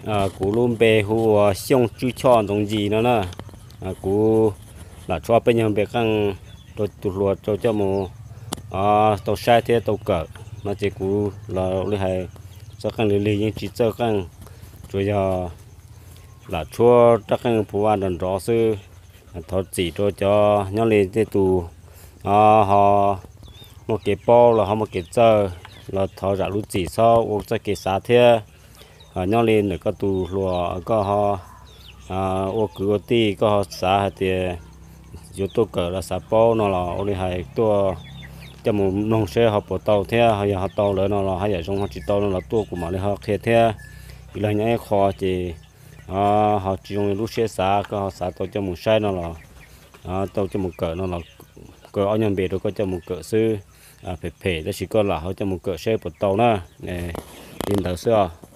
Kuv lub npe hu ua Xyooj Tswb Choj Ntxoov Yis no na. Kuv lam tshuab peb nyuag npe qeej rau tus hluas rau coj mus tau saib thiab tau kawm no ces kuv los li hais txawj qeej li lig yeej tsis txawj qeej, tsuas yog lam tshuab rab qeej phu vaj nrov nrov xwb. Thov txim rau cov nyob li tej tus ho muaj kev paub los ho muaj kev txawj los thov zam lub txim txhob ua txoj kev xav thiab. Nyob li ntawm koj tus hluas koj ho ua kwv ua tij koj ho xav hais tias yuav tuaj kawm los xav paub no los ua li hais tuaj coj mus mloog seb ho puas tau thiab ho yog ho tau lawm no los haj yam zoo, ho tsis tau no los tuaj kuv mam li ho qhia thiab. Vim los nyob ib qho ces ho tsis zoo li lub siab xav, koj ho xav tau coj mus saib no los tau coj mus kawm no los kaw ob nyuag npe rau koj coj mus kawm xwb. Phem phem tab sis koj lam ho coj mus kawm seb puas tau na. Li ntawd xwb os.